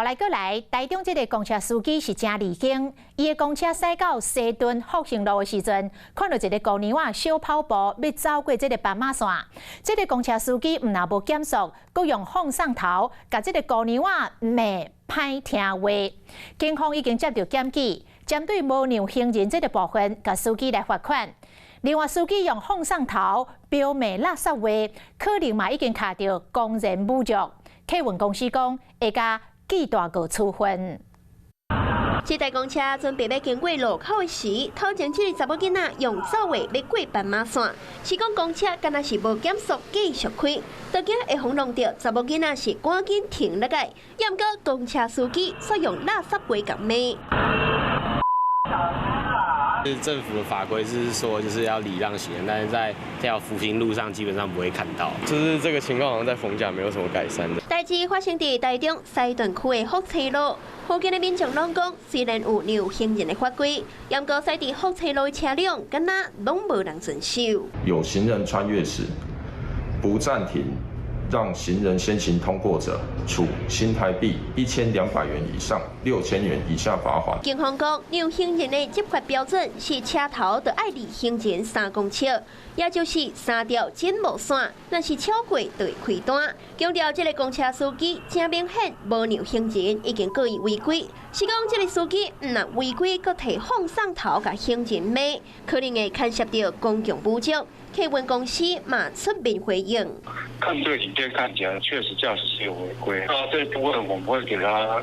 來過來，台中這个公車司機是誠離經，伊的公車駛到西屯復興路的時陣，看著一个姑娘仔小跑步欲走過這个斑馬線，這个公車司機毋但無減速，閣用放送頭共這个姑娘仔罵歹聽話。警方已經接著檢舉，針對無讓行人這个部分，共司機來罰款。另外，司機用放送頭飆罵垃圾話，可能嘛已經卡著公然侮辱。客運公司講會共記大過處分。這台公車準備欲經過路口的時，頭前這个查某囡仔用走的欲過斑馬線，是講公車敢若是無減速繼續開，都驚會予弄著查某囡仔是趕緊停落來，猶毋過公車司機煞用垃圾話共罵。政府的法規是說，就是要禮讓行人，但是在這條復興路上基本上不會看到。就是這個情況，好像在逢甲沒有什麼改善的。代誌發生佇台中西屯區的福清路，附近的民眾攏講，雖然有讓行人的法規，毋過駛佇福清路的車輛，敢若攏無人遵守。有行人穿越時，不暫停，讓行人先行通過者，處新台幣1200元以上6000元以下罰款。警方講，讓行人的執法標準是車頭著愛離行人3公尺，也就是三條警報線，若是超過就會開單。強調這个公車司機誠明顯無讓行人，已經故意違規。是講這个司機毋但違規，閣提放送頭共行人罵，可能會牽涉著公共侮辱。客運公司嘛出面回應。看這個影片看起來確實駕駛是有違規，那這部分我們會給他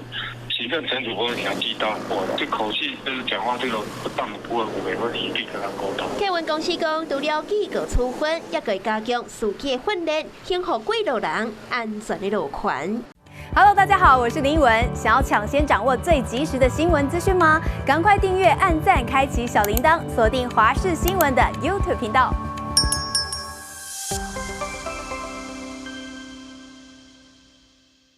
行政懲處，或者給他記大過的。這口氣就是講話這個不當的部分，我們也會一併跟他溝通。客運公司講，除了記過處分，也會加強司機的訓練，維護過路人安全的路權。 Hello，大家好，我是林文。想要搶先掌握最及時的新聞資訊嗎？趕快訂閱、按讚、開啟小鈴鐺，鎖定華視新聞的 YouTube 頻道。